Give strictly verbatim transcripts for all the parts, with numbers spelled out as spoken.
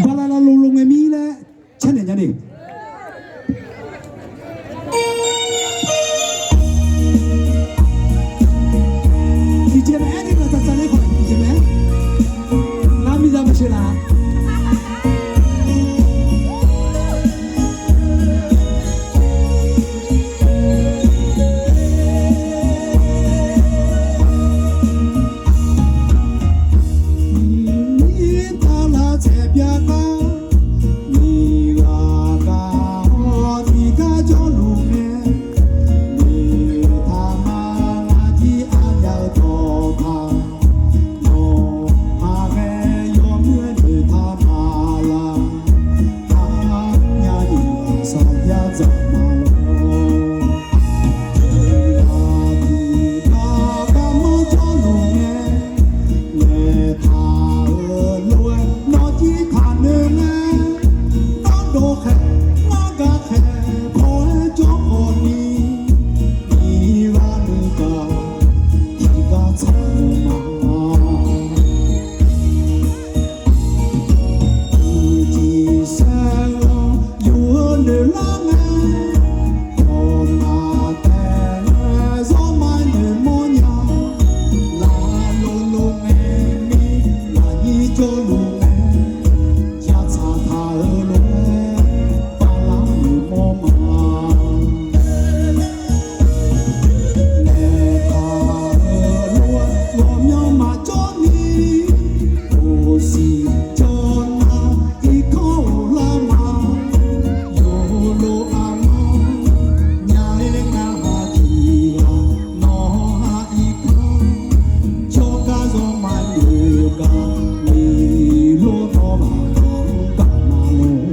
Bala la lo lo ngae mir laer carnaeq nya ni. Tiqjeq maqaer ni, aqtsaf tsaf le khawf tiqjeq maqaer. Ngar miqzaq maqsheuq laf. Mirtaq lavtsaeq byav gar, miqghaq gaq-awr tiqgar jawrluf mae. Noeqtaq ma ngaq jir arya-eu dawqkaq, nawq-aq ghae yawmuiq-aer noeqtaq ma la. Arnya iqghaq saqyar dzaq ma lawr. Aqdui aqgar garmanr jawrluf ngae, ngaeqtaq-euq lof-aer nawr jir taqnoeq ngae, nawr dov khaeq, nawr gaq khaeq paw-aer jawr khawf ni, iqghaq nuigaq tiqgar tsaq-eu ma. Uqcif saer-awr yuf-eu noeqlar ngae, dawqma taef-aer zawrma noeqmawr nya. Laf lo lo ngae mir, lafnyir jawrluf ngae, jatsaq taq-eu lof-aer bala noeqmawr ma. Ngaeqtaq-euq lof-aer ghawqmyanr maqjawr ni, uqsiq jawr nar irkanr ghoflar ma. Yolo armawr nya-aer ngar ha tiq ghaq, nawq ha irkanr jawrgar zawr ma noeq gaq, miqlor dawr ghaq gaq ma lor.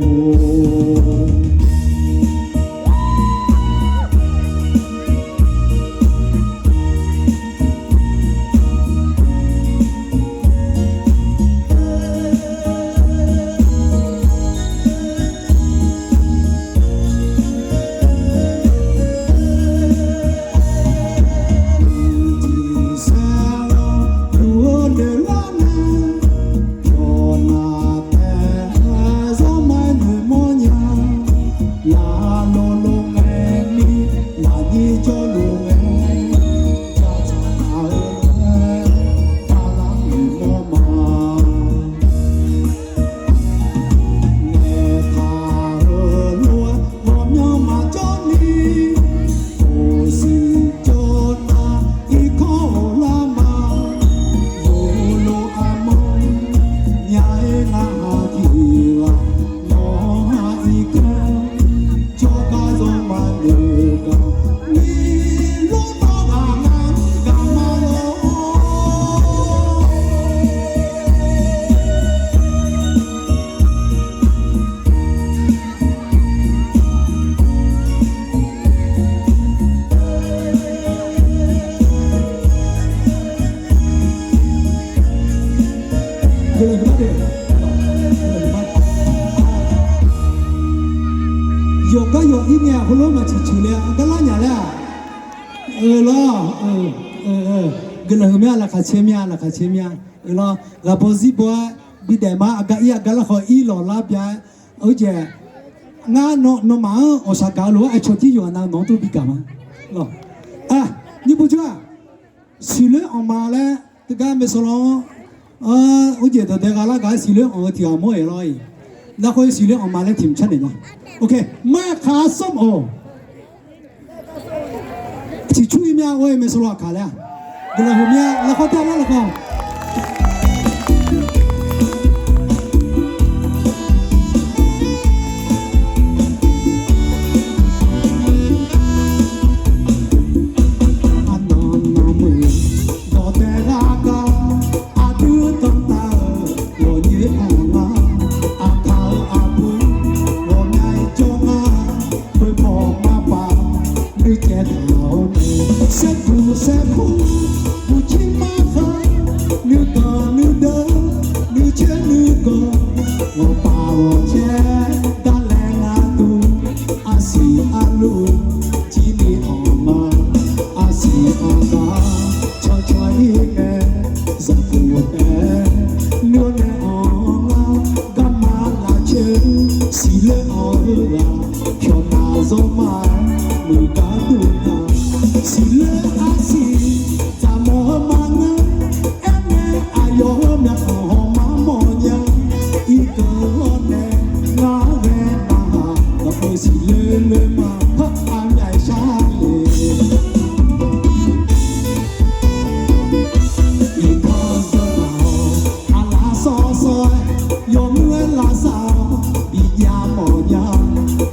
Laf lo lo ngae mir, lafnyir jawrluf ngae, jatsaq taq-eu lof-aer bala noeqmawr ma. Ngaeqtaq-euq lof-aer ghawqmyanr maqjawr ni, uqsiq jawr nar irkanr ghoflar ma. Yolo armawr nya-aer ngar ha tiq ghaq, nawq ha irkanr jawrgar zawr ma noeq gaq, miqlor dawr ghaq gaq ma lor. Yawqgar yawq ir ngae-aq heulof maqtiq tiq le-a, aqgar lar nya laer-aq. Euq lawr, guiqlanq huiq mya, laqkhaq caer mya, laqkhaq caer mya. Euq lawr, ghaq baw zir baw-aer bidaef ma, aqgar ir aqgar lar khawf ir lawq lar bya-aer. Aqjeq ngar nawmaf-anr ghawqshaq gaq-eu lof-aer aqcawq jir yawqghaq nav nawq-anr tov bi gaq ma. Lawr, nymr bujur-aq, siqloer anqma laer teugar maeqsaw lawr-anr, aqjeq dawqdae gha lar gaq-aer siqloer anq-eu tiq ghaq mawr-eq lawr-iq. Lafkhoer siqloer anqma laer tiq mq carnaeq nya. Ok, maqkaq sawr-awq. Ciqcur-ir mya ghoe-eu maeqsaw lawr aqkaq laer-aq, guiqlanq huiq mya lafkhoer tae lar lafkhoer. Arnan nanmuiq dawqdae lar gar, aqdui danqtaq-euq ghawqnyoer anq nga. Aqkaq-euq aqbur ghawqmya-iq jawr nga. Khoermawf maqpaf nuicaev taq-awr nae, saerduq saerkur buqjir markhan nuidanq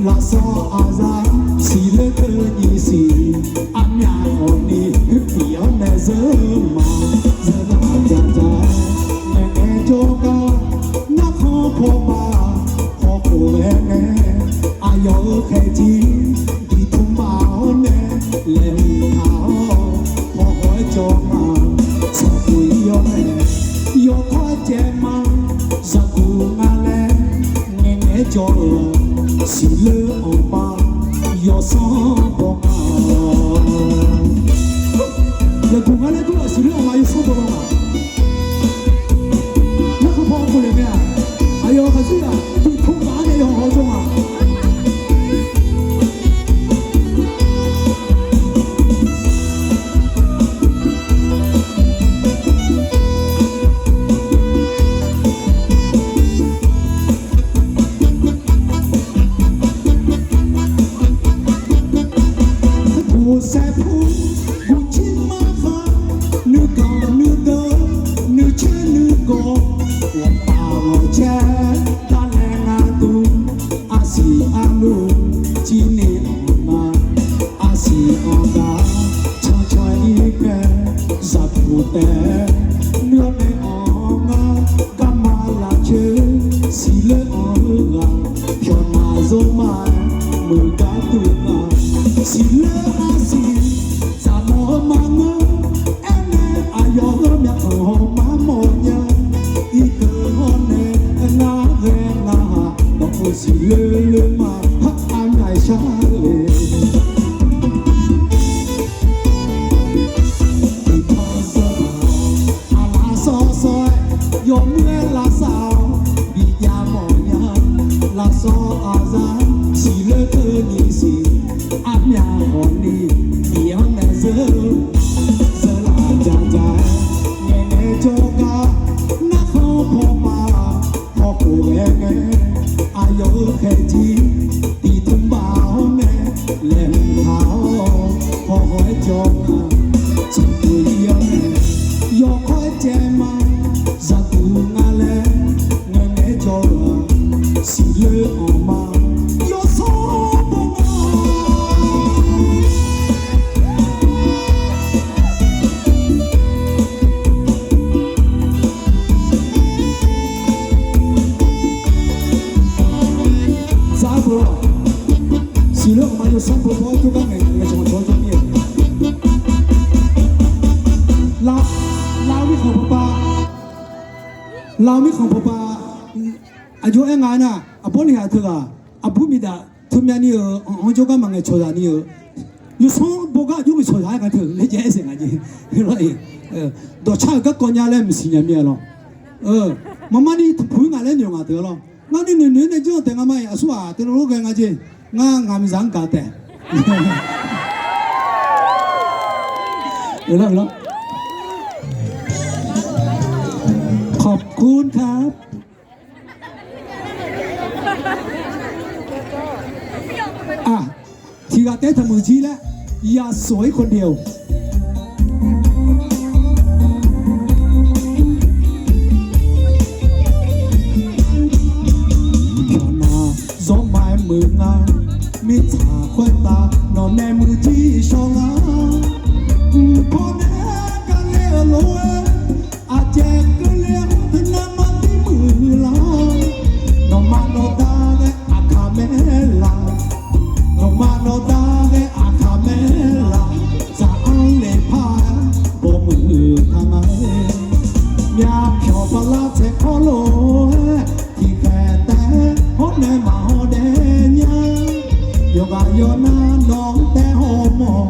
Lafsawq aqzaq siqler keuv nyiq siq, armyaq hawqni hoerpiq-awr nae zeur ma. Zeur laf dzaqdzaq-aer ngaeqngae jawrgar, narkhan pawpav hawkhof ghae ngae, aqyawf-euq khaeqjir diqtmr baf-awr nae laeqhmq taq-awr, hawhaw-aer jawr ma. Sanqbof ir-awr nae yawkawr-aer jaev ma. Zaqguq nga laer ngaeqngae jawr-eu siqler anqma yawsanr baw nga. Zaqguq nga laer dur-aq siqler anqma yawsanr baw nga. Narkhan paw kov le mae-aq, aqyawf khaqzir-aq diqtmr baf-awr nae yawhaw jawr nga. Guqsaeq pu guqjir markhanq, nuiganq nuideuq nuicaer nuigawq, ghawqpaf ghawqcaer darlae nga duq, arsiq arluf jirni anqma, arsiq anqdaq cancan ir ngae, zaqpuq taef nuir-awr nae anq-awr ngar, garma lafcoer siqler anq-eu ghaq, pyawqnaq zor ma-aer muiq gar duq nga. Siqler arsiq zaqmawf-eu maqngeur, aernae aqyawf-euq myavkhanq hawq mar mawf nya. Irkeuv hawr nae ngar ghae ngar haq, nawq-euq siqler ler ma, ha, armyaq shar le. Tiqpaq zanr-aq, aqlaf sawr sawr-aer yawmuiq-aer lavsav-awr bijav mawf nya. Lafsawq aqzaq siqler keuv nyiq siq, armyaq hawqni tiq-anr nae zeur, zeur laf dzaqdzaq-aer ngaeqngae jawrgar, narkhan pawpav hawkhof ghae ngae, aqyawf-euq khaeqjir diqtmr baf-awr nae laeqhmq taq-awr, hawhaw-aer jawr nga. Tsanqbof ir-awr nae yawkawr-aer jaev ma. Zaqguq nga laer ngaeqngae jawr-eu-aq, siqler anqma yawsanr baw nga. Zaqguq-aq, siqler anqma yawsanr baw-awr jawrgar ngaeqngae cawq cawq jawr mir-ae. Lav, lav-eu mirkhanq pawpav, lav-eu mirkhanq pawpav, aqjox-aer nga nar, aqbawr lihaq teughaq, aqbur miqdaq teumyav ni-euq anq-anr jawrgar maqngaeq cawqzaq ni-euq, yawsanr baw gar aqjox ngaeq cawqzaq-aer nga teu laer jaev-aer saeq nga jeq. Dawqcar-euq garkawv nya laer maqsiq nya mir-a lawr. Maqmar ni tanqpuq-ir ngaq laer noeq ngaq teu lawr. Ngar ni noeq noeq-aer nae janr-eu taef nga ma-iq aqsur ghaq teulof lof ghae nga jeq. Ngar ngaq miqzaq-anr gaq taef. ขอบคุณครับ Aq, tiq ghaq taef-aer tanqmuiq jir laer, อย่าสวยคนเดียว Pyawqnaq zawrma-aer muiq nga, mirtsaq khoertav nawqnae muiq jir shawr-a. Mqpawr nae gale-euq lof-aer, aqjeq keuvle-awr teunav maqdir muiq lar. Nawqma nawqda ghae aqkaq maerlaf, nawqma nawqda ghae aqkaq maerlaf, zaq-anr lef par-aer bawmuiq taq nga-aer. Myavpyawq bala taeq kawrlof-aer tiqkhaeq taef-aer hawr nae maqhaw daef nya. Yawqghaq yawqnar nawq-anr taev haw mawf,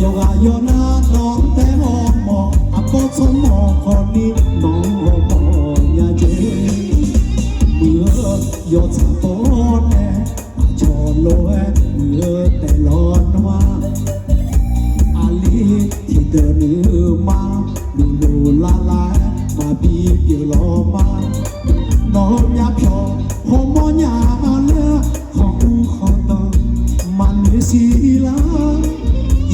yawqghaq yawqnar nawq-anr taev haw mawf, aqkawr tsawrmawq khawfni nawq-anr haw mawf nya jeq. Muiq-eu yawtsaq tawr nae aqcawq lof-aer muiq-eu taef lawr nawr-a. Aqli tiqdeuq nuima luf luf lar lar-aer maqbi pyeuf lawq ma. Nawq-eu myavpyawq hawmawr nya laer khanqkuv khanqdanq maqnoeq siq lar.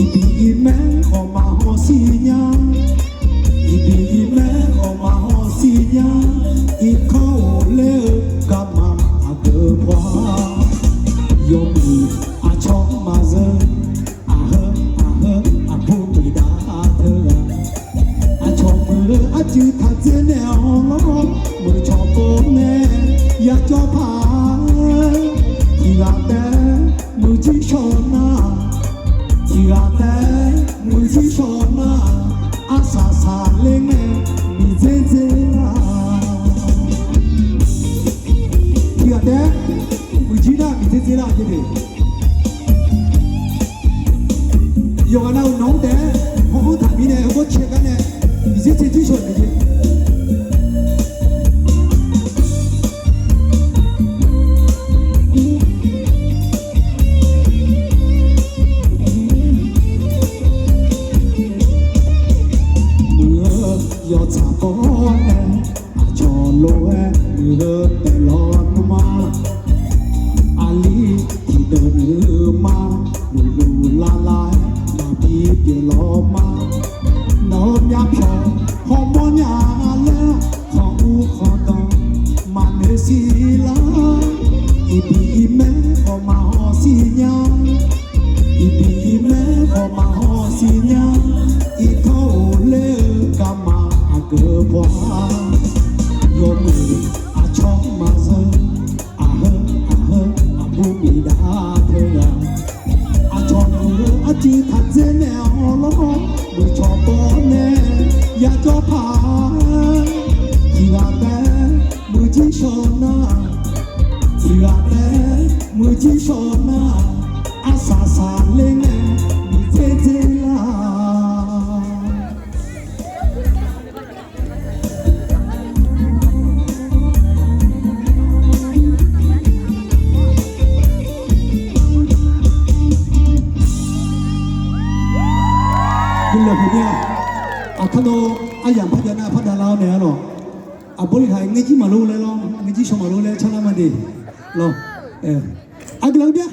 Iqbiq iqmaer khawf maqhaw siq nya. Iqbiq iqmaer khawf maqhaw siq nya. Iqkanr ghofler-eu garma aqgeu pawr-a. Nae-awr lawr, muiqcawq pov nae yajawr paq-aer, tiqghaq taef-aer muiqjir shawq nar, tiqghaq taef-aer muiqjir shawq nar, arsaq saqler ngae miqdzer dzer lar. Tiqghaq taef-aer muiqjir nar miqdzer dzer lar jeq de. Yawqghaq nav-euq nawq-anr taef-aer haw-anr taqmir nae heugar cae gar nae miqdzer dzer jir shawq naeq jeq. Muiq-eu yawtsaq kawv-awr nae aqcawq lof-aer muiq-eu taef lawq nmr ma. Aqli tiqdeuq nuima, lufluf lavlav-aer maqbi pyeuf lawq ma. Nawq-euq myavpyawq hawmawr nya laer, khanq uv khanq danq maqnoeq siq lar. Iqbif iqmaer khawf maqhaw siq nya. Iqbif iqmaer khawf maqhaw siq nya. Irkanr ghofler-eu garma aqgeu paw-a. Yawmuiq aqcawq maqzeu, aqheu aqheu aqbur bifdav teughaq. Aqcawq muiq-eu arcuiv taqdzer nae-awr lawr, muiqcawq pov nae yajawr paq-aer, tiqghaq taef-aer muiqjir shawq nar, tiqghaq taef-aer muiqjir shawq nar, arsaq saqler nae miqdzer dzer lar. Aqkar nawr aryamq par jav nar par dav lar-awr naeq-a lawq. Aqbawr li haq ngaerjir maqlor laer lawr, ngaerjir shaw maqlor laer carlar ma de lawq. Aqgeu laf-eu bya.